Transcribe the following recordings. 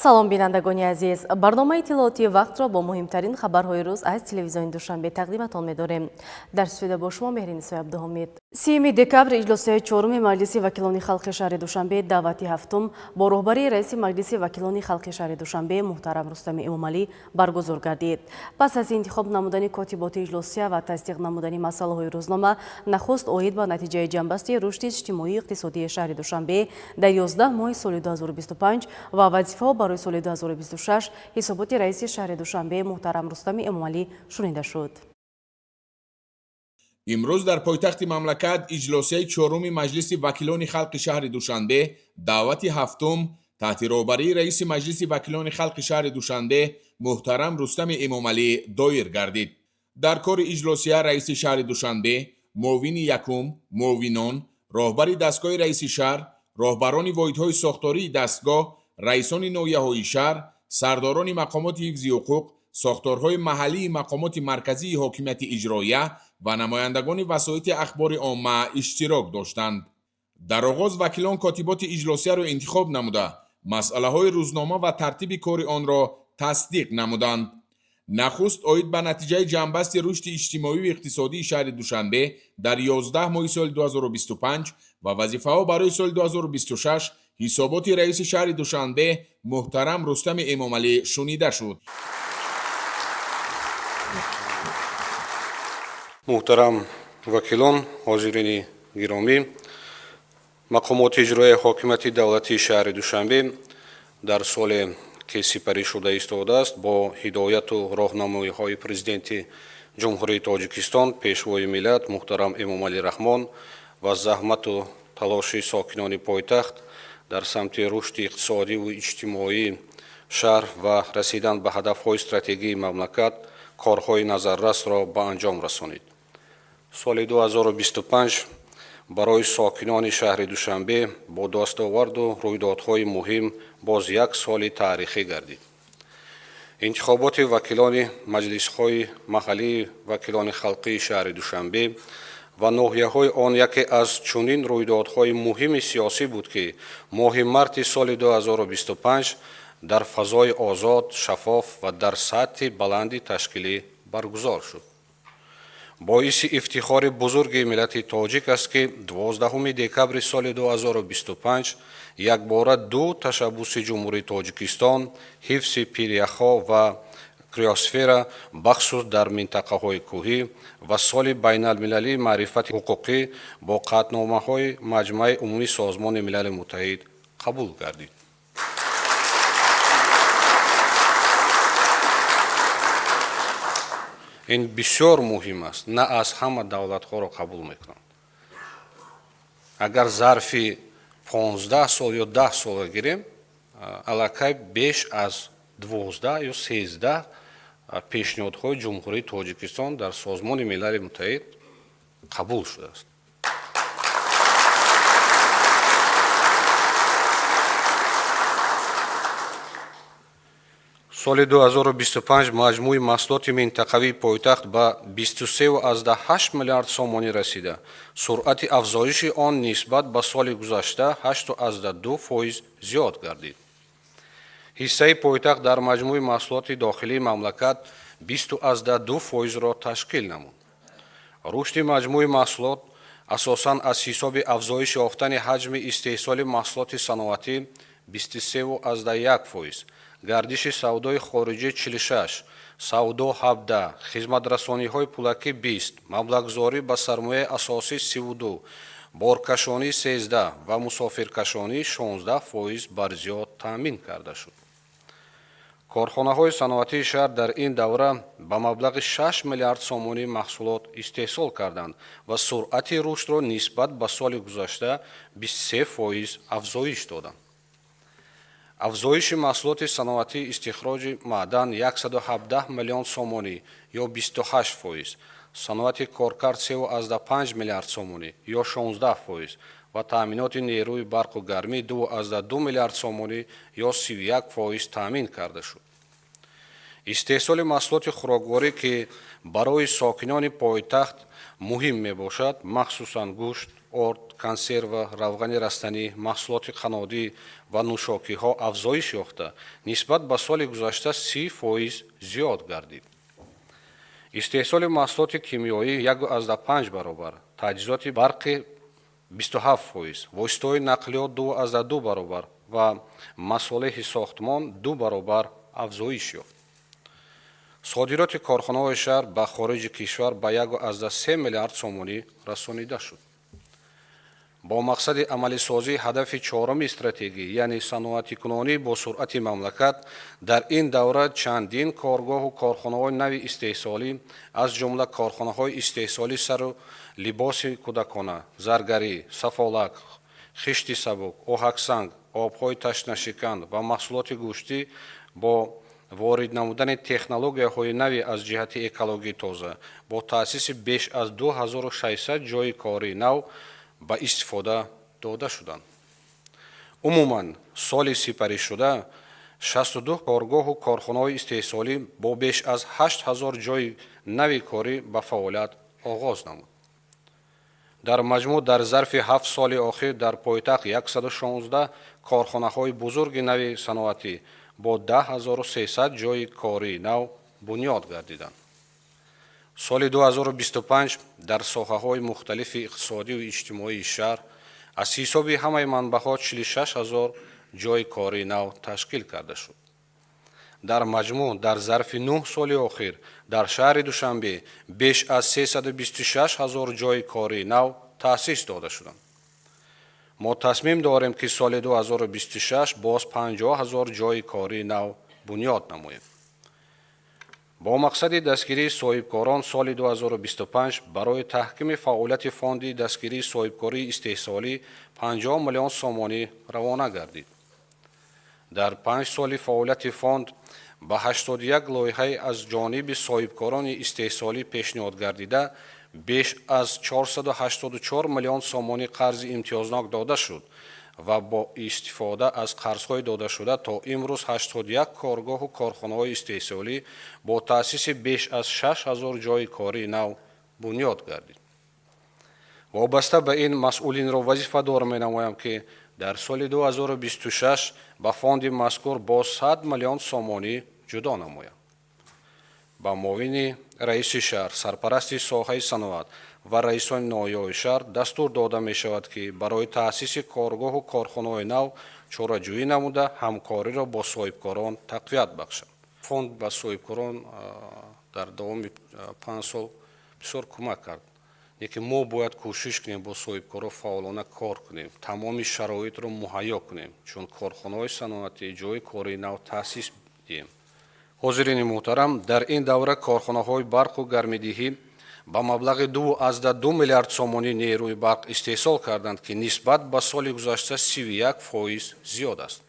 Салом, бинандагони азиз. Барномаи иттилоотии вақтро бо муҳимтарин хабарҳои рӯз аз телевизиони Душанбе тақдиматон медорем. Дар студия бо шумо Меҳринисои Абдуҳомид. 30 декабр иҷлосияи чоруми Маҷлиси вакилони халқи шаҳри Душанбе даъвати ҳафтум бо роҳбарии раиси Маҷлиси вакилони халқи шаҳри Душанбе муҳтарам Рустами Эмомалӣ баргузор гардид. Пас аз интихоб намудани котиботи иҷлосия ва тасдиқ намудани масъалаҳои рӯзнома, нахуст оид ба натиҷаи ҷамъбасти рушди иҷтимоию иқтисодии шаҳри Душанбе дар 11 моҳи соли 2025 ва вазифаҳо барои соли 2026 ҳисоботи раиси шаҳри Душанбе муҳтарам Рустами Эмомалӣ шунида шуд. Имрӯз дар пойтахти мамлакат иҷлосияи чоруми Маҷлиси вакилони халқи шаҳри Душанбе даъвати ҳафтум таҳти роҳбарии раиси Маҷлиси вакилони халқи шаҳри Душанбе муҳтарам Рустами Эмомалӣ доир гардид. Дар кори иҷлосия раиси шаҳри Душанбе, муовини якум, муовинон, роҳбари дастгоҳи раиси шаҳр, роҳбарони воҳидҳои сохтории дастгоҳ, раисони ноҳияҳои шаҳр, сардорони мақомоти ҳифзи ҳуқуқ, сохторҳои маҳаллии мақомоти марказии ҳокимияти иҷроия ва намояндагони васоити ахбори омма иштирок доштанд. Дар оғоз вакилон котиботи иҷлосияро интихоб намуда, масъалаҳои рӯзнома ва тартиби кори онро тасдиқ намуданд. Нахуст оид ба натиҷаи ҷамъбасти рушди иҷтимоию иқтисодии шаҳри Душанбе дар 11 моҳи соли 2025 ва вазифаҳо барои соли 2026 ҳисоботи раиси шаҳри Душанбе муҳтарам Рустами Эмомалӣ шунида шуд. Муҳтарам вакилон, ҳозирини гиромӣ, мақомоти иҷроияи ҳокимияти давлатии шаҳри Душанбе дар соле, ки сипарӣ шуда истодааст, бо ҳидояту роҳнамоиҳои Президенти Ҷумҳурии Тоҷикистон, Пешвои миллат муҳтарам Эмомалӣ Раҳмон ва заҳмату талоши сокинони пойтахт дар самти рушди иқтисодиву иҷтимоии шаҳр ва расидан ба ҳадафҳои стратегии мамлакат корҳои назаррасро ба анҷом расонид. Соли 2025 барои сокинони шаҳри Душанбе бо дастоварду рӯйдодҳои муҳим боз як соли таърихӣ гардид. Интихоботи вакилони маҷлисҳои маҳаллии вакилони халқии шаҳри Душанбе ва ноҳияҳои он яке аз чунин рӯйдодҳои муҳими сиёсӣ буд, ки моҳи марти соли 2025 дар фазои озод, шаффоф ва дар сатҳи баланди ташкилӣ баргузор шуд. Боиси ифтихори бузурги миллати тоҷик аст, ки 12 декабри соли 2025 якбора ду ташаббуси Ҷумҳурии Тоҷикистон, ҳифзи пиряхҳо ва криосфера, бахусус дар минтақаҳои кӯҳӣ, ва соли байналмилалии маърифати ҳуқуқӣ бо қатъномаҳои Маҷмааи Умумии Созмони Милали Муттаҳид қабул гардид. Ин бисёр муҳим аст. На аз ҳама давлатҳоро қабул мекунанд. Агар зарфи 15 сол ё 10 сола гирем, аллакай беш аз 12 ё 13 пешниҳодҳои Ҷумҳурии Тоҷикистон дар Созмони Милали Муттаҳид қабул шудааст. Соли 2025 маҷмӯи маҳсулоти минтақавии пойтахт ба 23,8 миллиард сомонӣ расида, суръати афзоиши он нисбат ба соли гузашта 8,2% зиёд гардид. Ҳиссаи пойтахт дар маҷмӯи маҳсулоти дохилии мамлакат 20,2%-ро ташкил намуд. Рушди маҷмӯи маҳсулот асосан аз ҳисоби афзоиш ёфтани ҳаҷми истеҳсоли маҳсулоти саноатӣ 23,1%, гардиши савдои хориҷӣ 46, савдо 17, хизматрасониҳои пулакӣ 20, маблағгузорӣ ба сармояи асосӣ 32, боркашонӣ 13 ва мусофиркашонӣ 16% бар зиёд таъмин карда шуд. Корхонаҳои саноатии шаҳр дар ин давра ба маблағи 6 миллиард сомонӣ маҳсулот истеҳсол карданд ва суръати рушдро нисбат ба соли гузашта 23% афзоиш доданд. Афзоиши маҳсулоти саноатии истихроҷи маъдан 117 миллион сомонӣ ё 28%, саноати коркард 3,5 миллиард сомонӣ ё 16% ва таъминоти нерӯи барқу гармӣ 2,2 миллиард сомонӣ ё 31% таъмин карда шуд. Истеҳсоли маҳсулоти хӯрокворӣ, ки барои сокинони пойтахт муҳим мебошад, махсусан гӯшт, Орд, консерва, равғани растанӣ, маҳсулоти қаннодӣ ва нӯшокиҳо афзоиш ёфта, нисбат ба соли гузашта 30% зиёд гардид. Истеҳсоли маҳсулоти кимиёӣ 1,5 баробар, таҷҳизоти барқӣ 27%, воситаҳои нақлиёт 2,2 баробар ва масолеҳи сохтмон 2 баробар афзоиш ёфт. Содироти корхонаҳои шаҳр ба хориҷи кишвар ба 1,3 миллиард сомонӣ расонида шуд. Бо мақсади амалисозии ҳадафи чоруми стратегӣ, яъне саноатикунонӣ бо суръати мамлакат, дар ин давра чандин коргоҳу корхонаҳои нави истеҳсолӣ, аз ҷумла корхонаҳои истеҳсоли сару либоси кӯдакона, заргарӣ, сафолак, хишти сабук, оҳаксанг, обҳои ташнашикан ва маҳсулоти гӯштӣ бо ворид намудани технологияҳои нави аз ҷиҳати экологӣ тоза, бо таъсиси беш аз 2600 ҷойи кории нав ба истифода дода шуданд. Умуман, соли сипаришуда 62 коргоҳу корхонаҳои истеҳсолӣ бо беш аз 8000 ҷойи нави корӣ ба фаъолият оғоз намуд. Дар маҷмӯъ, дар зарфи 7 соли охир дар пойтахт 116 корхонаҳои бузурги нави саноатӣ бо 10 300 ҷойи кории нав бунёд гардиданд. Соли 2025 дар соҳаҳои мухталифи иқтисодию иҷтимоии шаҳр аз ҳисоби ҳамаи манбаъҳо 46 ҳазор ҷойи кории нав ташкил карда шуд. Дар маҷмӯъ, дар зарфи 9 соли охир дар шаҳри Душанбе беш аз 326 ҳазор ҷойи кории нав таъсис дода шуданд. Мо тасмим дорем, ки соли 2026 боз 50 ҳазор ҷойи кории нав бунёд намоем. Бо мақсади дастгирии соҳибкорон соли 2025 барои таҳкими фаъолияти фонди дастгирии соҳибкории истеҳсолӣ 50 миллион сомонӣ равона гардид. Дар 5 соли фаъолияти фонд ба 81 лоиҳаи аз ҷониби соҳибкорони истеҳсолӣ пешниҳод гардида беш аз 484 миллион сомонӣ қарзи имтиёзнок дода шуд ва бо истифода аз қарзҳои додашуда то имрӯз 81 коргоҳу корхонаҳои истеҳсолӣ бо таъсиси беш аз 6 ҳазор ҷойи кории нав бунёд гардид. Вобаста ба ин, масъулинро вазифадор менамоям, ки дар соли 2026 ба фонди мазкур бо 100 миллион сомонӣ ҷудо намоянд. Ба муовини раиси шаҳр, сарпарасти соҳаи саноат ва раисони ноҳияҳои шаҳр дастур дода мешавад, ки барои таъсиси коргоҳу корхонаҳои нав чораҷӯӣ намуда, ҳамкориро бо соҳибкорон тақвият бахшанд. Фонд ба соҳибкорон дар давоми 5 сол бисёр кӯмак кард, лекин мо бояд кӯшиш кунем, бо соҳибкоро фаъолона кор кунем, тамоми шароитро муҳайё кунем, чун корхонаҳои саноатӣ, ҷойи кории нав таъсис диҳем. Ҳозирини муҳтарам, дар ин давра корхонаҳои барқу гармидиҳӣ ба маблағи 2,2 миллиард сомонӣ нерӯи барқ истеҳсол карданд, ки нисбат ба соли гузашта 31% зиёд аст.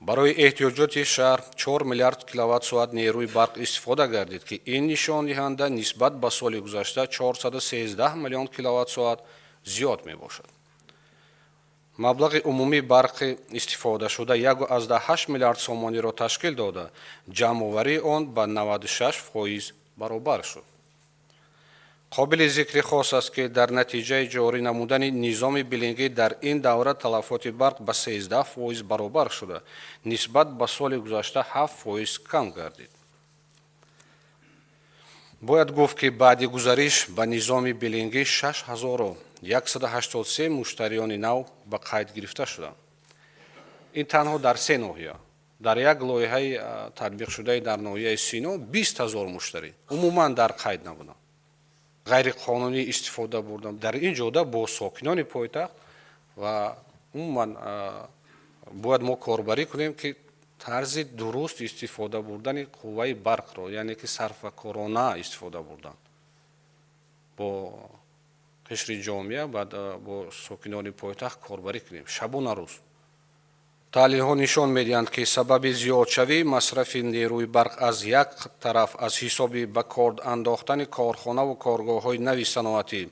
Барои эҳтиёҷоти шаҳр 4 миллиард киловатт-соат нерӯи барқ истифода гардид, ки ин нишондиҳанда нисбат ба соли гузашта 413 миллион киловатт-соат зиёд мебошад. Маблағи умумии барқи истифодашуда 1,8 миллиард сомониро ташкил дода, ҷамъоварии он ба 96% баробар шуд. Қобили зикри хос аст, ки дар натиҷаи ҷорӣ намудани низоми биллингӣ дар ин давра талафоти барқ ба 13% баробар шуда, нисбат ба соли гузашта 7% кам гардид. Бояд гуфт, ки баъди гузариш ба низоми биллингӣ 6183 муштариёни нав ба қайд гирифта шуданд. Ин танҳо дар се ноҳия. Дар як лоиҳаи татбиқшудаи дар ноҳияи Сино 20 000 муштарӣ умуман дар қайд набуданд, ғайриқонунӣ истифода бурданд. Дар ин ҷода бо сокинони пойтахт ва умуман бояд мо корбарӣ кунем, ки тарзи дуруст истифода бурдани қувваи барқро, яъне ки сарфакорона истифода бурдан, бо қишри ҷомеа, баъд бо сокинони пойтахт корбарӣ кунем шабона рӯз. Таҳлилҳо нишон медиҳанд, ки сабаби зиёдшавии масрафи нерӯи барқ аз як тараф аз ҳисоби ба кор андохтани корхонаву коргоҳҳои нави саноатӣ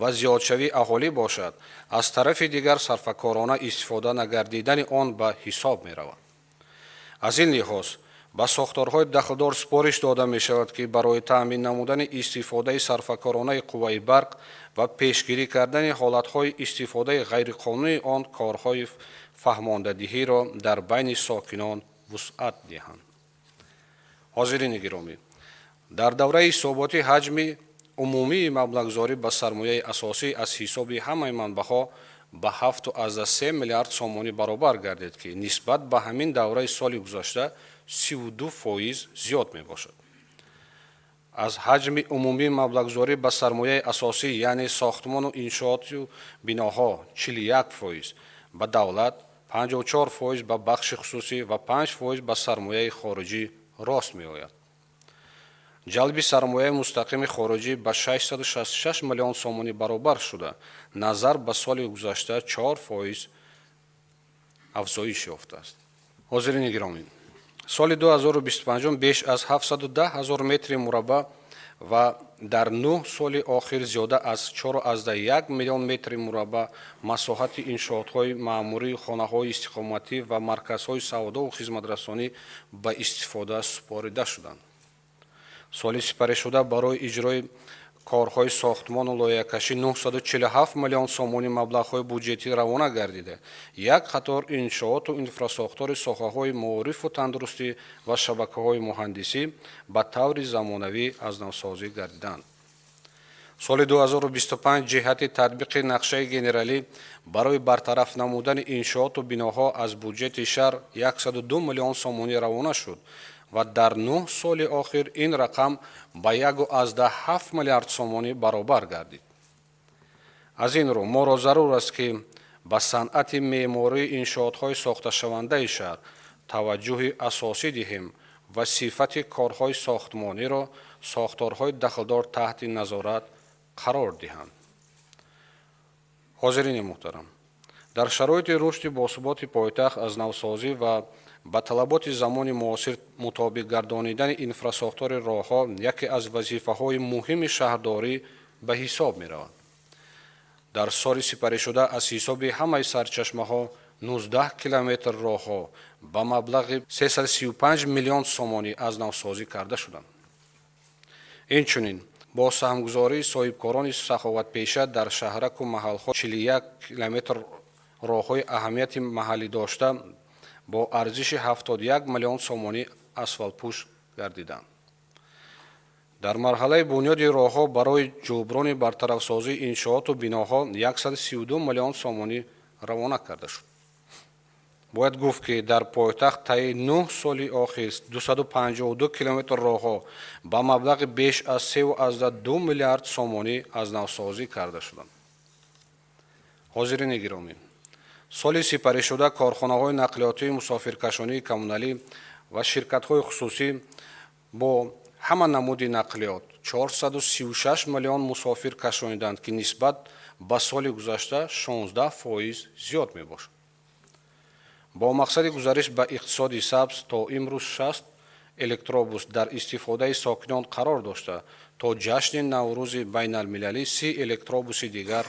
ва зиёдшавии аҳолӣ бошад, аз тарафи дигар сарфакорона истифода нагардидани он ба ҳисоб меравад. Аз ин лиҳоз, Ба сохторҳои дахлдор супориш дода мешавад, ки барои таъмин намудани истифодаи сарфакоронаи қувваи барқ ва пешгирӣ кардани ҳолатҳои истифодаи ғайриқонунии он корҳои фаҳмондадиҳиро дар байни сокинон вусъат диҳанд. Ҳозирини гиромӣ, дар давраи ҳисоботӣ ҳаҷми умумии маблағгузорӣ ба сармояи асосӣ аз ҳисоби ҳамаи манбаъҳо ба 7,3 миллиард сомонӣ баробар гардид, ки нисбат ба ҳамин давраи соли гузашта 32% зиёд мебошад. Аз ҳаҷми умумии маблағгузорӣ ба сармояи асосӣ, яъне сохтмону иншооту биноҳо 41%, ба давлат 54%, ба бахши хусусӣ ва 5% ба сармояи хориҷӣ рост меояд. Ҷалби сармояи мустақими хориҷӣ ба 666 миллион сомонӣ баробар шуда, назар ба соли гузашта 4% афзоиш ёфтааст. Ҳозирини гиромӣ, соли 2025 беш аз 710 ҳазор метри мураббаъ ва дар 9 соли охир зиёда аз 4,1 миллион метри мураббаъ масоҳати иншоотҳои маъмурии, хонаҳои истиқоматӣ ва марказҳои савдову хизматрасонӣ ба истифода супорида шуданд. Соли сипаришуда барои иҷрои корҳои сохтмону лоиҳакашӣ 947 миллион сомонӣ маблағҳои буҷетӣ равона гардида, як қатор иншооту инфрасохтори соҳаҳои маорифу тандурустӣ ва шабакаҳои муҳандисӣ ба таври замонавӣ аз навсозӣ гардиданд. Соли 2025 ҷиҳати татбиқи нақшаи генералӣ барои бартараф намудани иншооту биноҳо аз буҷети шаҳр 102 миллион сомонӣ равона шуд ва дар 9 соли охир ин рақам ба 1,7 миллиард сомонӣ баробар гардид. Аз ин рӯ моро зарур аст, ки ба санъати меъмории иншоотҳои сохташавандаи шаҳр таваҷҷӯҳи асосӣ диҳем ва сифати корҳои сохтмониро сохторҳои дахлдор таҳти назорат қарор диҳанд. Ҳозирини муҳтарам, дар шароити рушди босуботи пойтахт, аз навсозӣ ва ба талаботи замони муосир мутобиқ гардонидани инфрасохтори роҳҳо яке аз вазифаҳои муҳими шаҳрдорӣ ба ҳисоб меравад. Дар соли сипаришуда аз ҳисоби ҳамаи сарчашмаҳо 19 километр роҳҳо ба маблағи 335 миллион сомонӣ аз навсозӣ карда шуданд. Инчунин бо саҳмгузории соҳибкорони саховатпеша дар шаҳраку маҳалҳо 41 километр роҳҳои аҳамияти маҳаллӣ дошта бо арзиши 71 миллион сомонӣ асфалтпӯш гардиданд. Дар марҳалаи бунёди роҳҳо барои ҷуброни бартарафсозии иншооту биноҳо 132 миллион сомонӣ равона карда шуд. Бояд гуфт, ки дар пойтахт таи 9 соли охир 252 километр роҳҳо ба маблағи беш аз 3,2 миллиард сомонӣ аз навсозӣ карда шуданд. Ҳозирини гиромӣ, соли сипаришуда корхонаҳои нақлиётии мусофиркашонии коммуналӣ ва ширкатҳои хусусӣ бо ҳама намуди нақлиёт 436 миллион мусофир кашониданд, ки нисбат ба соли гузашта 16% зиёд мебошад. Бо мақсади гузариш ба иқтисоди сабз то имрӯз 60 электробус дар истифодаи сокинон қарор дошта, то ҷашни Наврӯзи байналмилалӣ 30 электробуси дигар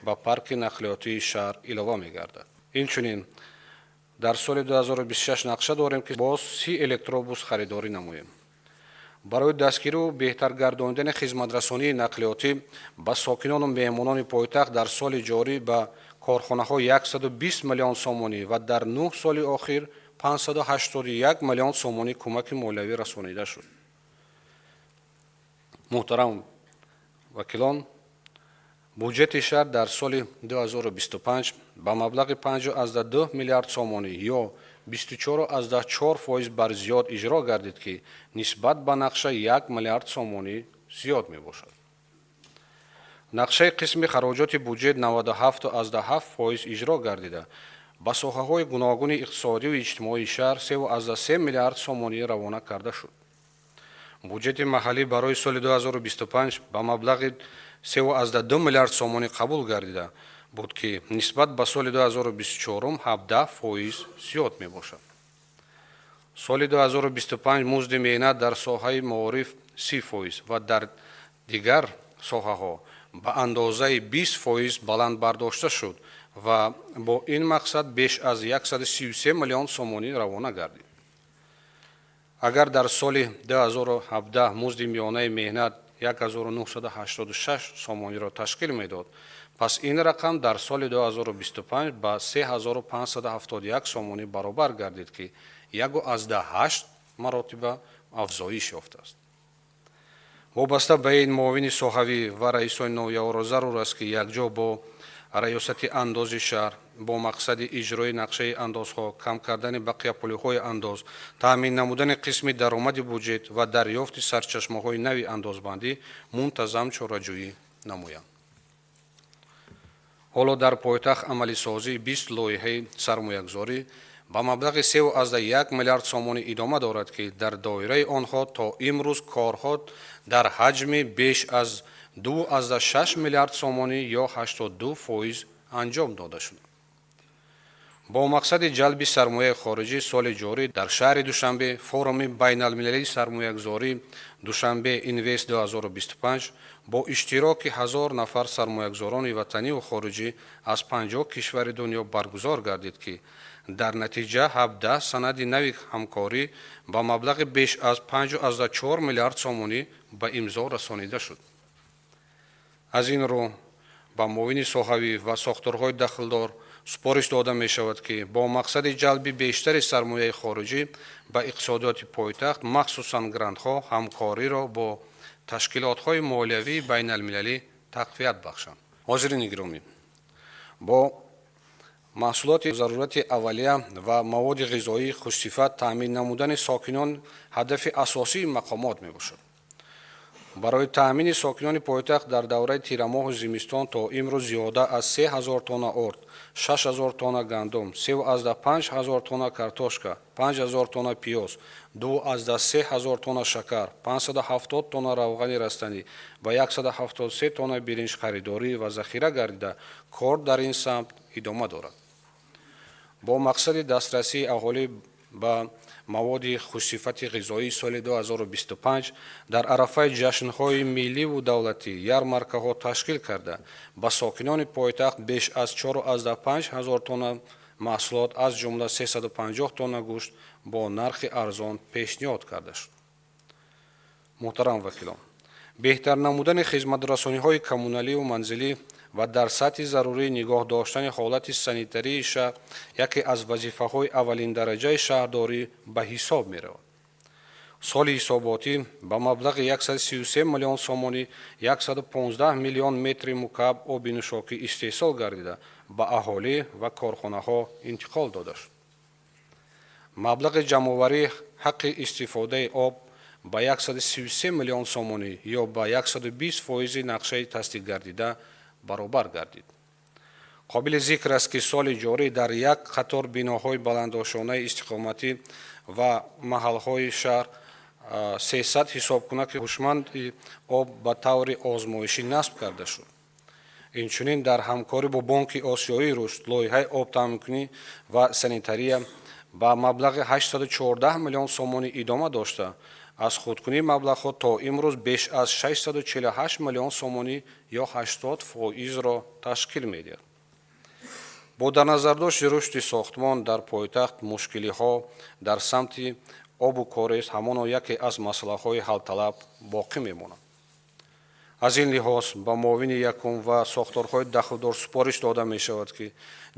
ба парки нақлиётии шаҳр илова мегардад. Инчунин дар соли 2026 нақша дорем, ки боз 30 электробус харидорӣ намоем. Барои дастгирию беҳтар гардонидани хизматрасонии нақлиётӣ ба сокинону меҳмонони пойтахт дар соли ҷорӣ ба корхонаҳо 120 миллион сомонӣ ва дар 9 соли охир 581 миллион сомонӣ кӯмаки молиявӣ расонида шуд. Муҳтарам вакилон, буҷети шаҳр дар соли 2025 ба маблағи 5,2 миллиард сомонӣ ё 24,4% бар зиёд иҷро гардид, ки нисбат ба нақша 1 миллиард сомонӣ зиёд мебошад. Нақшаи қисми хароҷоти буҷет 97,7% иҷро гардида, ба соҳаҳои гуногуни иқтисодию иҷтимоии шаҳр 3,3 миллиард сомонӣ равона карда шуд. Буҷети маҳаллӣ барои соли 2025 ба маблағи 3,2 миллиард сомонӣ қабул гардида буд, ки нисбат ба соли 2024 17% зиёд мебошад. Соли 2025 музди меҳнат дар соҳаи маориф 30% ва дар дигар соҳаҳо ба андозаи 20% баланд бардошта шуд ва бо ин мақсад беш аз 133 миллион сомонӣ равона гардид. Агар дар соли 2017 музди миёнаи меҳнат 1986 сомониро ташкил медод, пас ин рақам дар соли 2025 ба 3571 сомонӣ баробар гардид, ки 1,8 маротиба афзоиш ёфтааст. Вобаста ба ин, муовини соҳавӣ ва раисони ноҳияҳоро зарур аст, ки якҷо бо раёсати андози шаҳр бо мақсади иҷрои нақшаи андозҳо, кам кардани бақияпулиҳои андоз, таъмин намудани қисми даромади буҷет ва дарёфти сарчашмаҳои нави андозбандӣ мунтазам чораҷӯӣ намоянд. Ҳоло дар пойтахт амалисозии 20 лоиҳаи сармоягузорӣ ба маблағи 3,1 миллиард сомонӣ идома дорад, ки дар доираи онҳо то имрӯз корҳо дар ҳаҷми беш аз 2,6 миллиард сомонӣ ё 82% анҷом дода шуд. Бо мақсади ҷалби сармояи хориҷӣ соли ҷорӣ дар шаҳри Душанбе форуми байналмилалии сармоягузорӣ «Душанбе Инвест 2025» бо иштироки 1000 нафар сармоягузорони ватаниву хориҷӣ аз 50 кишвари дунё баргузор гардид, ки дар натиҷа 17 санади нави ҳамкорӣ ба маблағи беш аз 5,4 миллиард сомонӣ ба имзо расонида шуд. Аз ин рӯ ба муовини соҳавӣ ва сохторҳои дахлдор супориш дода мешавад, ки бо мақсади ҷалби бештари сармояи хориҷӣ ба иқтисодиёти пойтахт, махсусан грантҳо, ҳамкориро бо ташкилотҳои молиявии байналмилалӣ тақвият бахшанд. Ҳозирини гиромӣ, бо маҳсулоти зарурати аввалия ва маводи ғизоии хушсифат таъмин намудани сокинон ҳадафи асосии мақомот мебошад. Барои таъмини сокинони пойтахт дар давраи тирамоҳу зимистон то имрӯз зиёда аз 3000 тонна орд, 6000 тонна гандум, 3,5 ҳазор тонна картошка, 5000 тонна пиёз, 2,3 ҳазор тонна шакар, 570 тонна равғани растанӣ ва 173 тонна биринҷ харидорӣ ва захира гардида, кор дар ин самт идома дорад. Бо мақсади дастрасии аҳолӣ ба маводи хушсифати ғизоии соли 2025 дар арафаи ҷашнҳои милливу давлатӣ ярмаркаҳо ташкил карда, ба сокинони пойтахт беш аз 4,5 ҳазор тонна маҳсулот, аз ҷумла 350 тонна гӯшт бо нархи арзон пешниҳод карда шуд. Муҳтарам вакилон, беҳтар намудани хизматрасониҳои коммуналиву манзилӣ ва дар сатҳи зарурӣ нигоҳ доштани ҳолати санитарии шаҳр яке аз вазифаҳои аввалиндараҷаи шаҳрдорӣ ба ҳисоб меравад. Соли ҳисоботӣ ба маблағи 133 миллион сомонӣ 115 миллион метри мукааб оби нӯшокӣ истеҳсол гардида, ба аҳолӣ ва корхонаҳо интиқол дода шуд. Маблағи ҷамъоварии ҳаққи истифодаи об ба 133 миллион сомонӣ ё ба 120 фоизи нақшаи тасдиқгардида баробар гардид. Қобили зикр аст, ки соли ҷорӣ дар як қатор биноҳои баландошонаи истиқоматӣ ва маҳалҳои шаҳр 300 ҳисобкунаки ҳушманди об ба таври озмоишӣ насб карда шуд. Инчунин дар ҳамкорӣ бо Бонки Осиёии рушд лоиҳаи обтаъминкунӣ ва санитария ба маблағи 814 миллион сомонӣ идома дошта, аз худкунии маблағҳо то имрӯз беш аз 648 миллион сомонӣ ё 80 фоизро ташкил медиҳад. Бо дарназардошти рушди сохтмон дар пойтахт, мушкилиҳо дар самти обу корез ҳамоно яке аз масъалаҳои ҳалталаб боқӣ мемонад. Аз ин лиҳоз ба муовини якум ва сохторҳои дахлдор супориш дода мешавад, ки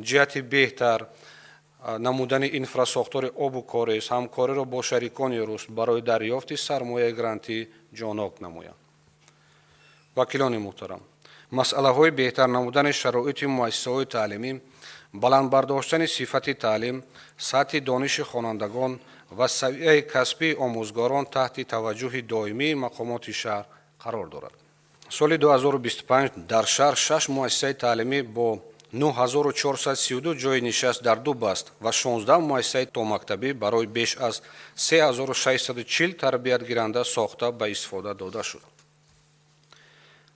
ҷиҳати беҳтар намудани инфрасохтори обу корез ҳамкориро бо шарикони рушд барои дарёфти сармояи грантӣ ҷонок намоянд. Вакилони муҳтарам, масъалаҳои беҳтар намудани шароити муассисаҳои таълимӣ, баланд бардоштани сифати таълим, сатҳи дониши хонандагон ва савияи касбии омӯзгорон таҳти таваҷҷӯҳи доимии мақомоти шаҳр қарор дорад. Соли 2025 дар шаҳр шаш муассисаи таълимӣ бо 9432 ҷойи нишаст дар ду баст ва 16 муассисаи томактабӣ барои беш аз 3640 тарбиятгиранда сохта ба истифода дода шуд.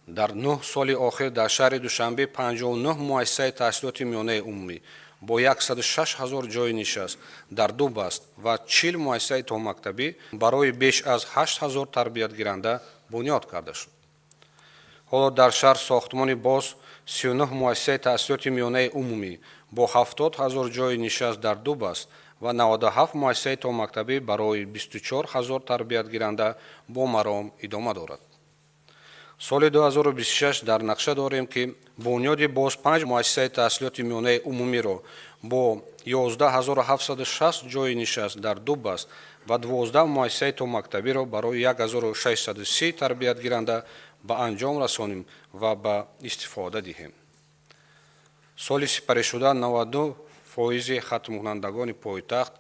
Дар 9 соли охир дар шаҳри Душанбе 59 муассисаи таҳсилоти миёнаи умумӣ бо 106 ҳазор ҷойи нишаст дар ду баст ва 40 муассисаи томактабӣ барои беш аз 8 ҳазор тарбиятгиранда бунёд карда шуд. Ҳоло дар шаҳр сохтмони боз 39 муассисаи таҳсилоти миёнаи умумӣ бо 70 ҳазор ҷойи нишаст дар ду баст Ва 97 муассисаи томактабӣ барои 24 ҳазор тарбиятгиранда бо маром идома дорад. Соли 2026 дар нақша дорем, ки бунёди боз панҷ муассисаи таҳсилоти миёнаи умумиро бо 11 760 ҷойи нишаст дар ду баст ва 12 муассисаи томактабиро барои 1630 тарбиятгиранда ба анҷом расонем ва ба истифода диҳем. Соли сипаришуда 92 фоизи хатмкунандагони пойтахт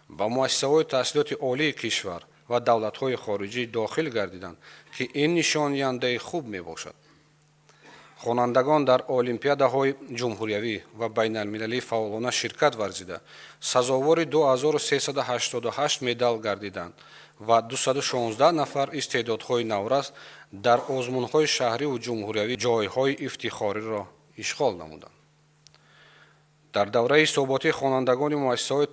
ба муассисаҳои таҳсилоти олии кишвар ва давлатҳои хориҷӣ дохил гардиданд, ки ин нишондиҳандаи хуб мебошад. Хонандагон дар олимпиадаҳои ҷумҳуриявӣ ва байналмилалӣ фаъолона ширкат варзида, сазовори 2388 медал гардиданд ва 216 нафар истеъдодҳои наврас дар озмунҳои шаҳриву ҷумҳуриявӣ ҷойҳои ифтихориро ишғол намуданд. Дар давраи ҳисоботӣ хонандагони муассисаҳои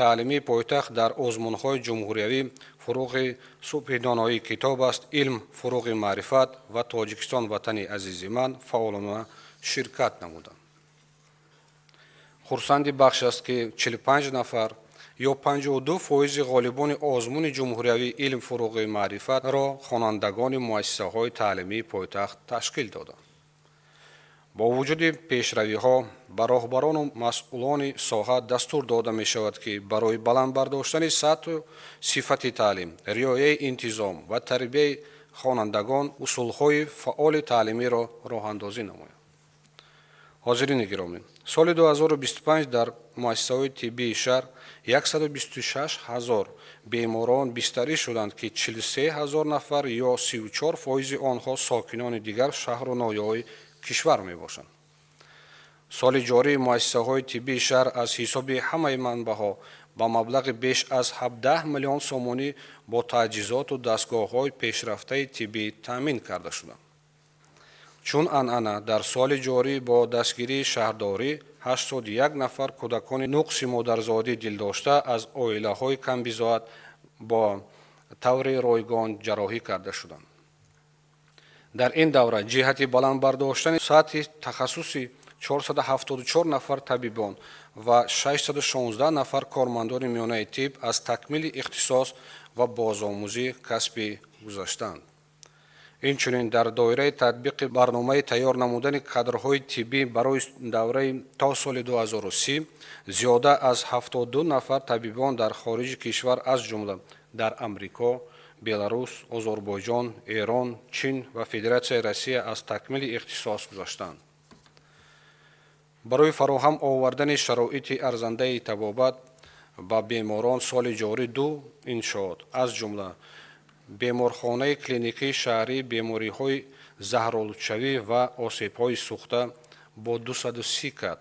таълимии пойтахт дар озмунҳои ҷумҳуриявӣ «Фуруғи субҳи доноӣ китоб аст», «Илм фуруғи маърифат» ва «Тоҷикистон ватани азизи ман» фаъолона ширкат намуданд. Хурсанди бахш аст, ки 45 нафар ё 52 фоизи ғолибони озмуни ҷумҳуриявии «Илм фуруғи маърифатро» хонандагони муассисаҳои таълимии пойтахт ташкил доданд. Бо вуҷуди пешравиҳо ба роҳбарону масъулони соҳа дастур дода мешавад, ки барои баланд бардоштани сатҳу сифати таълим, риояи интизом ва тарбияи хонандагон усулҳои фаъоли таълимиро роҳандозӣ намоянд. Ҳозирини гиромӣ, соли 2025 дар муассисаҳои тиббии шаҳр 126 ҳазор беморон бистарӣ шуданд, ки 43 ҳазор нафар ё 34 фоизи онҳо сокинони дигар шаҳру ноҳияҳои кишвар мебошанд. Соли ҷорӣ муассисаҳои тиббии шаҳр аз ҳисоби ҳамаи манбаъҳо ба маблағи беш аз 17 миллион сомонӣ бо таҷҳизоту дастгоҳҳои пешрафтаи тиббӣ таъмин карда шуданд. Чун анъана, дар соли ҷорӣ бо дастгирии шаҳрдорӣ 81 нафар кӯдакони нуқси модарзодӣ дилдошта аз оилаҳои камбизоат бо таври ройгон ҷарроҳӣ карда шуданд. Дар ин давра ҷиҳати баланд бардоштани сатҳи тахассуси 474 нафар табибон ва 616 нафар кормандони миёнаи тиб аз такмили ихтисос ва бозомӯзии касбӣ гузаштанд. Инчунин, дар доираи татбиқи барномаи тайёр намудани кадрҳои тиббӣ барои давраи то соли 2030 зиёда аз 72 нафар табибон дар хориҷи кишвар, аз ҷумла дар Амрико, Беларус, Озарбойҷон, Эрон, Чин ва Федератсияи Россия аз такмили ихтисос гузаштанд. Барои фароҳам овардани шароити арзандаи табобат ба беморон соли ҷорӣ ду иншоот, аз ҷумла беморхонаи клиникии шаҳрии бемориҳои заҳролудшавӣ ва осебҳои сӯхта бо 230 кат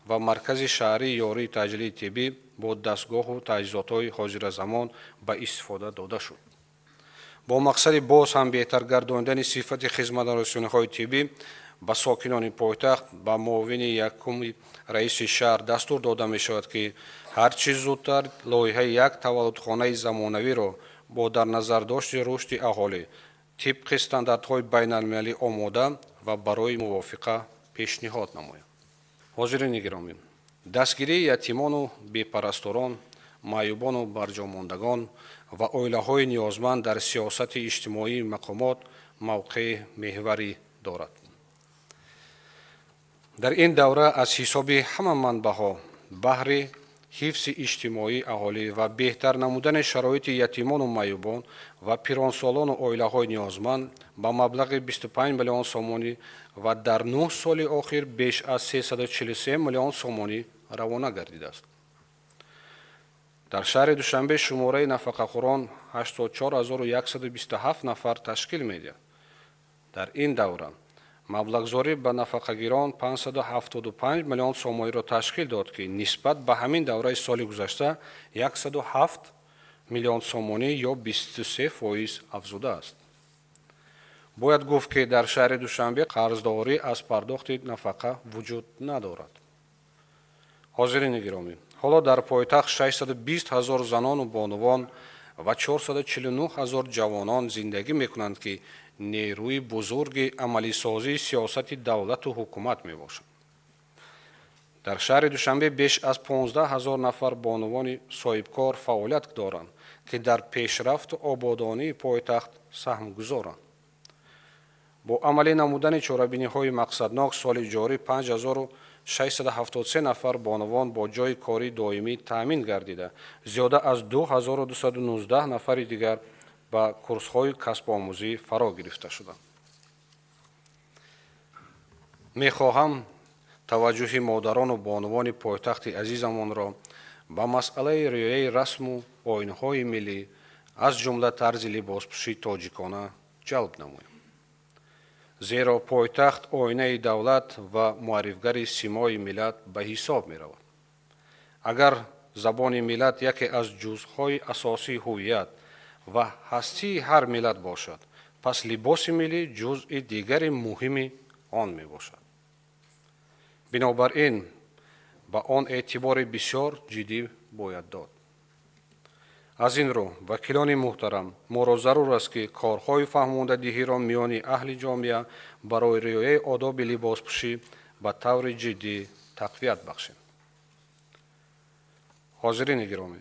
ва маркази шаҳрии ёрии таъҷилии тиббӣ бо дастгоҳу таҷҳизотҳои ҳозиразамон ба истифода дода шуд. Бо мақсади боз ҳам беҳтар гардондани сифати хизматрасониҳои тиббӣ ба сокинони пойтахт ба муовини якуми раиси шаҳр дастур дода мешавад, ки ҳар чӣ зудтар лоиҳаи як таваллудхонаи замонавиро бо дар назардошти рушди аҳолӣ тибқи стандартҳои байналмилалӣ омода ва барои мувофиқа пешниҳод намояд. Ҳозирини гиромӣ, дастгирии ятимону бепарасторон, маъюбону барҷомондагон ва оилаҳои ниёзманд дар сиёсати иҷтимоии мақомот мавқеи меҳварӣ дорад. Дар ин давра аз ҳисоби ҳама манбаъҳо баҳри ҳифзи иҷтимоии аҳолӣ ва беҳтар намудани шароити ятимону маъюбон ва пиронсолону оилаҳои ниёзманд ба маблағи 25 миллион сомонӣ ва дар 9 соли охир беш аз 343 миллион сомонӣ равона гардидааст. Дар шаҳри Душанбе шумораи нафақахӯрон 84127 нафар ташкил медиҳад. Дар ин давра маблағгузорӣ ба нафақагирон 575 миллион сомониро ташкил дод, ки нисбат ба ҳамин давраи соли гузашта 107 миллион сомонӣ ё 23% афзудааст. Бояд гуфт, ки дар шаҳри Душанбе қарздорӣ аз пардохти нафақа вуҷуд надорад. Ҳозирини гиромӣ, ҳоло дар пойтахт 620 ҳазор занону бонувон ва 449 ҳазор ҷавонон зиндагӣ мекунанд, ки нерӯи бузурги амалисозии сиёсати давлату ҳукумат мебошанд. Дар шаҳри Душанбе беш аз 15 ҳазор нафар бонувони соҳибкор фаъолият доранд, ки дар пешрафту ободонии пойтахт саҳмгузоранд. Бо амалӣ намудани чорабиниҳои мақсаднок соли ҷорӣ 5673 нафар бонувон бо ҷойи кории доимӣ таъмин гардида, зиёда аз 2219 нафари дигар ба курсҳои касбомӯзӣ фаро гирифта шуданд. Мехоҳам таваҷҷӯҳи модарону бонувони пойтахти азизамонро ба масъалаи риояи расму оинҳои миллӣ, аз ҷумла тарзи либоспӯшии тоҷикона ҷалб намоям. Зеро пойтахт оинаи давлат ва муаррифгари симои миллат ба ҳисоб меравад. Агар забони миллат яке аз ҷузъҳои асосии ҳувият ва ҳастии ҳар миллат бошад, пас либоси миллӣ ҷузъи дигари муҳими он мебошад. Бинобар ин ба он эътибори бисёр ҷиддӣ бояд дод. Аз ин рӯ, вакилони муҳтарам, моро зарур аст, ки корҳои фаҳмондадиҳиро миёни аҳли ҷомеа барои риояи одоби либоспӯшӣ ба таври ҷиддӣ тақвият бахшем. Ҳозирини гиромӣ,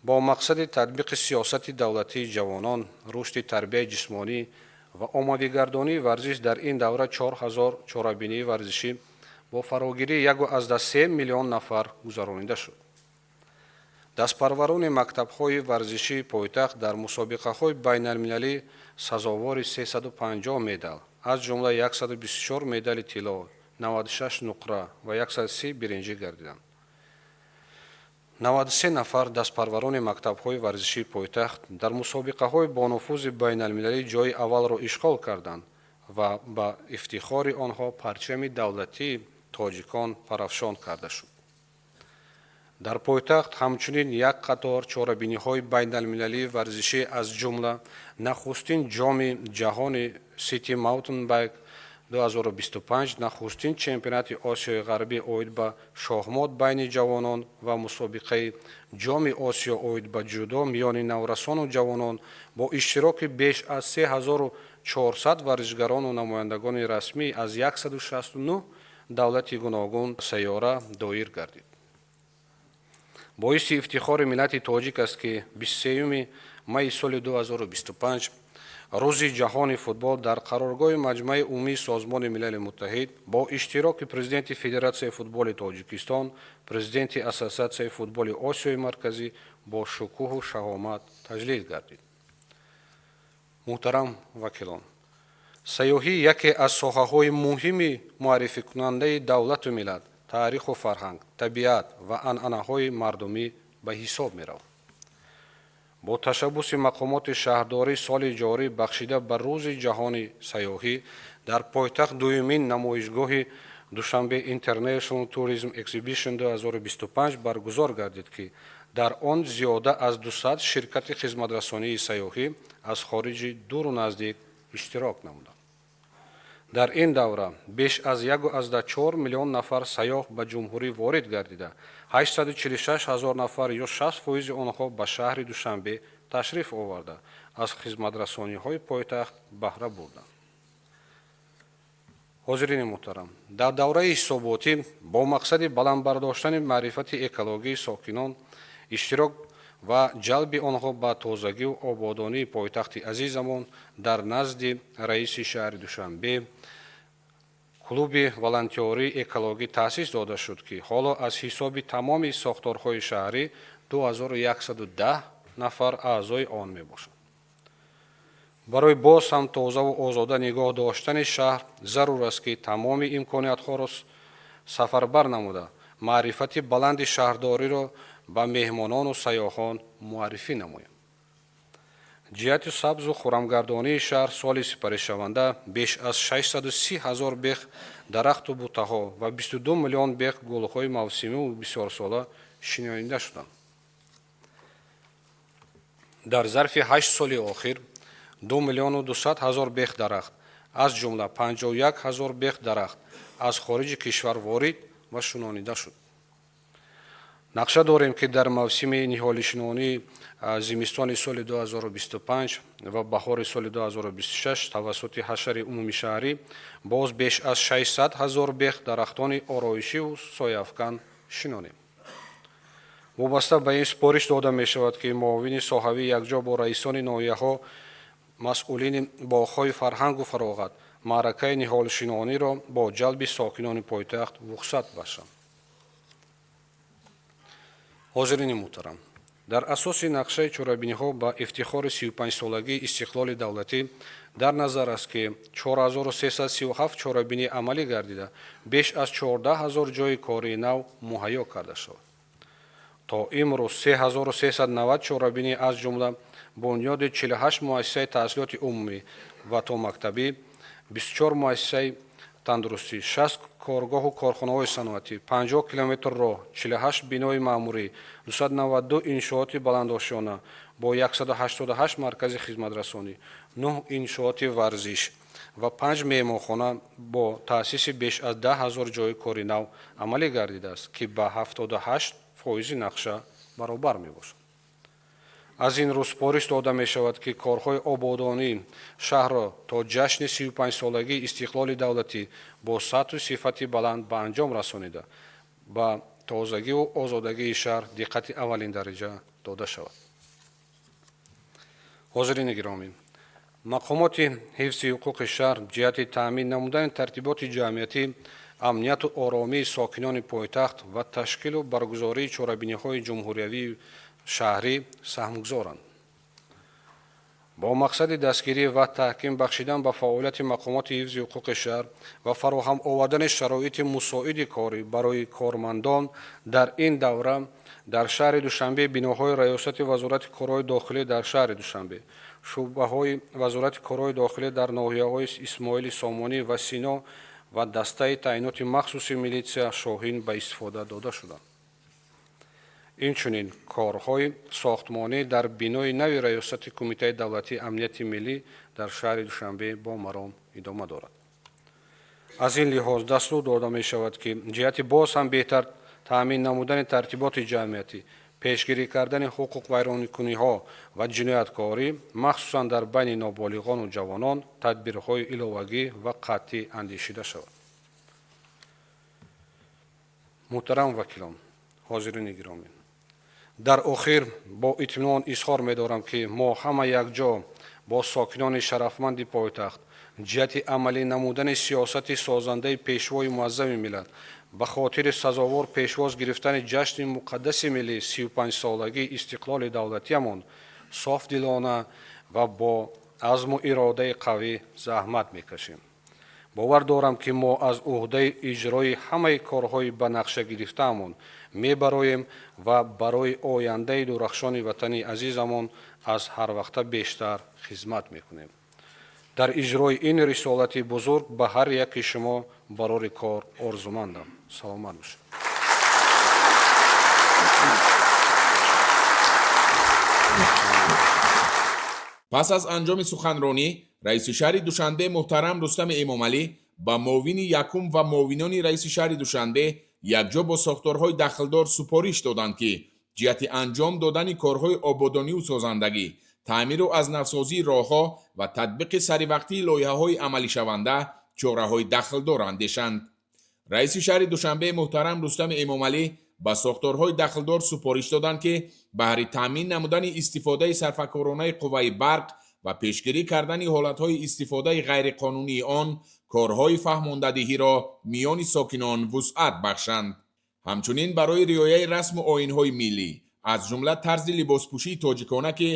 бо мақсади татбиқи сиёсати давлатии ҷавонон, рушди тарбияи ҷисмонӣ ва оммавигардонии варзиш дар ин давра 4000 чорабинии варзишӣ бо фарогирии 1,3 миллион нафар гузаронида шуд. Дастпарварони мактабҳои варзишии пойтахт дар мусобиқаҳои байналмилалӣ сазовори 350 медал, аз ҷумла 124 медали тилло, 96 нуқра ва 130 биринҷӣ гардиданд. 93 нафар дастпарварони мактабҳои варзишии пойтахт дар мусобиқаҳои бонуфузи байналмилалӣ ҷойи аввалро ишғол карданд ва ба ифтихори онҳо парчами давлатии тоҷикон парафшон карда шуд. Дар пойтахт ҳамчунин як қатор чорабиниҳои байналмилалии варзишӣ, аз ҷумла нахустин ҷоми ҷаҳони City Mountain 2025, нахустин чемпионати Осиёи Ғарбӣ оид ба шоҳмот байни ҷавонон ва мусобиқаи ҷоми Осиё оид ба ҷудо миёни наврасону ҷавонон бо иштироки беш аз 3400 варзишгарону намояндагони расмӣ аз 169 давлати гуногун сайёра доир гардид. Боиси ифтихори миллати тоҷик аст, ки 23 майи соли 2025, Рӯзи ҷаҳони футбол, дар қароргоҳи Маҷмааи умумии Созмони Милали Муттаҳид бо иштироки президенти Федератсияи футболи Тоҷикистон, президенти Ассотсиатсияи футболи Осиёи Марказӣ бо шукӯҳу шаҳомат таҷлил гардид. Муҳтарам вакилон, сайёҳӣ яке аз соҳаҳои муҳими муаррификунандаи давлату миллат, таъриху фарҳанг, табиат ва анъанаҳои мардумӣ ба ҳисоб меравад. Бо ташаббуси мақомоти шаҳрдорӣ соли ҷорӣ бахшида ба Рӯзи ҷаҳони сайёҳӣ дар пойтахт дуюмин намоишгоҳи Душанбе International Tourism Exhibition 2025 баргузор гардид, ки дар он зиёда аз 200 ширкати хизматрасонии сайёҳӣ аз хориҷи дуру наздик иштирок намуданд. Дар ин давра беш аз 1,4 миллион нафар сайёҳ ба ҷумҳурӣ ворид гардида, 846 ҳазор нафар ё 60 фоизи онҳо ба шаҳри Душанбе ташриф оварда, аз хизматрасониҳои пойтахт баҳра бурданд. Ҳозирини муҳтарам, дар давраи ҳисоботӣ бо мақсади баланд бардоштани маърифати экологии сокинон, иштирок ва ҷалби онҳо ба тозагиву ободонии пойтахти азизамон дар назди раиси шаҳри Душанбе клуби волонтёрии экологӣ таъсис дода шуд, ки ҳоло аз ҳисоби тамоми сохторҳои шаҳрӣ 2110 нафар аъзои он мебошанд. Барои боз ҳам тозаву озода нигоҳ доштани шаҳр зарур аст, ки тамоми имкониятҳоро сафарбар намуда, маърифати баланди шаҳрдориро ба меҳмонону сайёҳон муаррифӣ намоем. Ҷиҳати сабзу хурамгардонии шаҳр соли сипаришаванда беш аз 630 ҳазор бех дарахту бутаҳо ва 22 миллион бех гулҳои мавсимиву бисёрсола шинонида шуданд. Дар зарфи 8 соли охир 2 миллиону 200 ҳазор бех дарахт, аз ҷумла 51 ҳазор бех дарахт аз хориҷи кишвар ворид ва шунонида шуд. Нақша дорем, ки дар мавсими ниҳолишинонӣ зимистони соли 2025 ва баҳори соли 2026 тавассути ҳашари умумишаҳрӣ боз беш аз 600 ҳазор бех дарахтони ороишиву сояафкан шинонем. Вобаста ба ин супориш дода мешавад, ки муовини соҳавӣ якҷо бо раисони ноҳияҳо, масъулини боғҳои фарҳангу фароғат маъракаи ниҳолшинониро бо ҷалби сокинони пойтахт вусъат бахшанд. Ҳозирини муҳтарам, дар асоси нақшаи чорабиниҳо ба ифтихори 35-солагии истиқлоли давлатӣ дар назар аст, ки 4337 чорабинӣ амалӣ гардида, беш аз 14 ҳазор ҷойи кории нав муҳайё карда шавад. То имрӯз 3390 чорабинӣ, аз ҷумла бунёди 48 муассисаи таҳсилоти умумӣ ва томактабӣ, 24 муассисаи тандурустӣ, 60 коргоҳу корхонаҳои саноатӣ, 50 километр роҳ, 48 бинои маъмурӣ, 292 иншооти баландошёна бо 188 маркази хизматрасонӣ, 9 иншооти варзиш ва 5 меҳмонхона бо таъсиси беш аз 10 ҳазор ҷойи кори нав амалӣ гардидааст, ки ба 78 фоизи нақша баробар мебошад. Аз ин рӯ супориш дода мешавад, ки корҳои ободонии шаҳрро то ҷашни 35-солагии истиқлоли давлатӣ бо сатҳу сифати баланд ба анҷом расонида, ба тозагиву озодагии шаҳр диққати аввалиндараҷа дода шавад. Ҳозирини гиромӣ, мақомоти ҳифзи ҳуқуқи шаҳр ҷиҳати таъмин намудани тартиботи ҷамъиятӣ, амнияту оромии сокинони пойтахт ва ташкилу баргузории чорабиниҳои ҷумҳуриявии шаҳрӣ саҳмгузоранд. Бо мақсади дастгирӣ ва таҳким бахшидан ба фаъолияти мақомоти ҳифзи ҳуқуқи шаҳр ва фароҳам овардани шароити мусоиди корӣ барои кормандон дар ин давра дар шаҳри Душанбе биноҳои Раёсати Вазорати корҳои дохилӣ дар шаҳри Душанбе, шӯъбаҳои Вазорати корҳои дохилӣ дар ноҳияҳои Исмоили Сомонӣ ва Сино ва дастаи таъиноти махсуси милитсия «Шоҳин» ба истифода дода шуданд. Инчунин корҳои сохтмонӣ дар бинои нави Раёсати Кумитаи давлатии амнияти миллӣ дар шаҳри Душанбе бо маром идома дорад. Аз ин лиҳоз дастур дода мешавад, ки ҷиҳати боз ҳам беҳтар таъмин намудани тартиботи ҷамъиятӣ, пешгирӣ кардани ҳуқуқвайронкуниҳо ва ҷинояткорӣ, махсусан дар байни ноболиғону ҷавонон, тадбирҳои иловагӣ ва қатъӣ андешида шавад. Муҳтарам вакилон, ҳозирини гиромӣ, дар охир бо итминон изҳор медорам, ки мо ҳама якҷо бо сокинони шарафманди пойтахт ҷиҳати амалӣ намудани сиёсати созандаи Пешвои муаззами миллат ба хотири сазовор пешвоз гирифтани ҷашни муқаддаси миллӣ, 35-солагии истиқлоли давлатиамон, софдилона ва бо азму иродаи қавӣ заҳмат мекашем. Бовар дорам, ки мо аз уҳдаи иҷрои ҳамаи корҳои ба нақша гирифтаамон мебароем ва барои ояндаи дурахшони ватани азизамон аз ҳарвақта бештар хизмат мекунем. Дар иҷрои ин рисолати бузург ба ҳар яки шумо барори кор орзумандам. Саломат бошед. Пас аз анҷоми суханронӣ раиси шаҳри Душанбе муҳтарам Рустами Эмомалӣ ба муовини якум ва муовинони раиси шаҳри Душанбе якҷо бо сохторҳои дахлдор супориш доданд, ки ҷиҳати анҷом додани корҳои ободониву созандагӣ, таъмиру аз навсозии роҳҳо ва татбиқи саривақтии лоиҳаҳои амалишаванда чораҳои дахлдор андешанд. Раиси шаҳри Душанбе муҳтарам Рустами Эмомалӣ ба сохторҳои дахлдор супориш доданд, ки баҳри таъмин намудани истифодаи сарфакоронаи қувваи барқ ва пешгирӣ кардани ҳолатҳои истифодаи ғайриқонунии он корҳои фаҳмондадиҳиро миёни сокинон вусъат бахшанд. Ҳамчунин барои риояи расму оинҳои миллӣ, аз ҷумла тарзи либоспӯшии тоҷикона, ки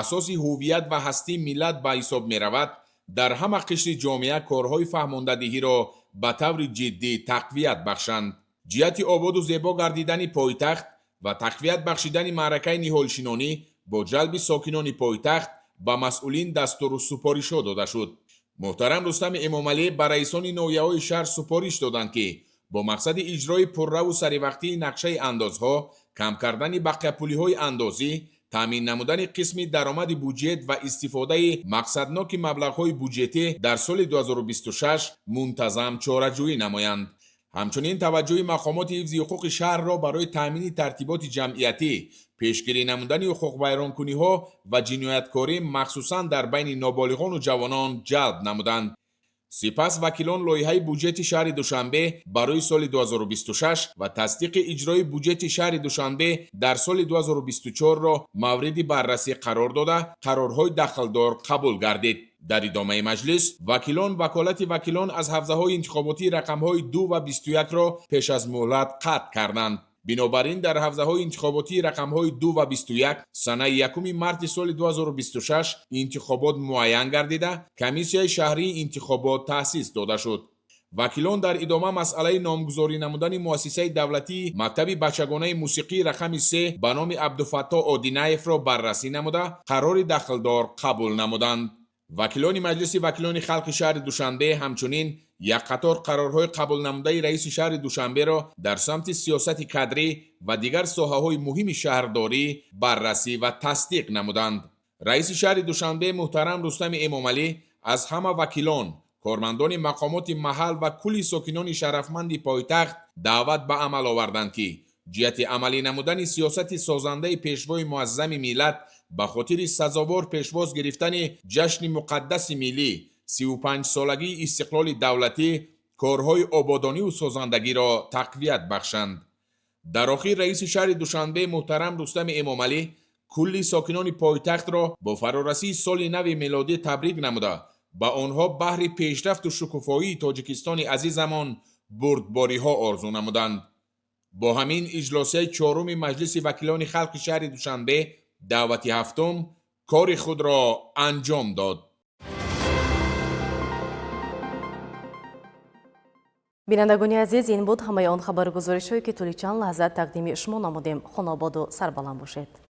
асоси ҳуввият ва ҳастии миллат ба ҳисоб меравад, дар ҳама қишри ҷомеа корҳои фаҳмондадиҳиро ба таври ҷиддӣ тақвият бахшанд. Ҷиҳати ободу зебо гардидани пойтахт ва тақвият бахшидани маъракаи ниҳолшинонӣ бо ҷалби сокинони пойтахт ба масъулин дастуру супоришҳо дода шуд. Муҳтарам Рустами Эмомалӣ ба раисони ноҳияҳои шаҳр супориш доданд, ки бо мақсади иҷрои пурраву саривақтии нақшаи андозҳо, кам кардани бақияпулиҳои андозӣ, таъмин намудани қисми даромади буҷет ва истифодаи мақсадноки маблағҳои буҷетӣ дар соли 2026 мунтазам чораҷӯӣ намоянд. Ҳамчунин таваҷҷӯҳи мақомоти ҳифзи ҳуқуқи шаҳрро барои таъмини тартиботи ҷамъиятӣ, пешгирӣ намудани ҳуқуқвайронкуниҳо ва ҷинояткорӣ, махсусан дар байни ноболиғону ҷавонон ҷалб намуданд. Сипас вакилон лоиҳаи буҷети шаҳри Душанбе барои соли 2026 ва тасдиқи иҷрои буҷети шаҳри Душанбе дар соли 2024-ро мавриди баррасӣ қарор дода, қарорҳои дахлдор қабул гардид. Дар идомаи маҷлис вакилон ваколати вакилон аз ҳавзаҳои интихоботии рақамҳои 2 ва 21-ро пеш аз муҳлат қатъ карданд. Бинобар ин дар ҳавзаҳои интихоботии рақамҳои 2 ва 21 санаи 1 марти соли 2026 интихобот муайян гардида, комиссияи шаҳрии интихобот таъсис дода шуд. Вакилон дар идома масъалаи номгузорӣ намудани муассисаи давлатии мактаби бачагонаи мусиқии рақами 3 ба номи Абдуфаттоҳ Одинаевро баррасӣ намуда, қарори дахлдор қабул намуданд. Вакилони Маҷлиси вакилони халқи шаҳри Душанбе ҳамчунин як қатор қарорҳои қабулнамудаи раиси шаҳри Душанберо дар самти сиёсати кадрӣ ва дигар соҳаҳои муҳими шаҳрдорӣ баррасӣ ва тасдиқ намуданд. Раиси шаҳри Душанбе муҳтарам Рустами Эмомалӣ аз ҳама вакилон, кормандони мақомоти маҳал ва кулли сокинони шарафманди пойтахт даъват ба амал оварданд, ки ҷиҳати амалӣ намудани сиёсати созандаи пешвои муаззами миллат ба хотири сазовор пешвоз гирифтани ҷашни муқаддаси миллӣ, 35-солагии истиқлоли давлатӣ, корҳои ободониву созандагиро тақвият бахшанд. Дар охир раиси шаҳри Душанбе муҳтарам Рустами Эмомалӣ кулли сокинони пойтахтро бо фарорасии соли нави мелодӣ табрик намуда, ба онҳо баҳри пешрафту шукуфоии Тоҷикистони азизамон бурдбориҳо орзу намуданд. Бо ҳамин иҷлосияи чоруми Маҷлиси вакилони халқи шаҳри Душанбе даъвати ҳафтум кори худро анҷом дод. Бинандагони азиз, ин буд ҳамаи он хабару гузоришҳое, ки тӯли чанд лаҳза тақдими шумо намудем. Хонободу сарбаланд бошед.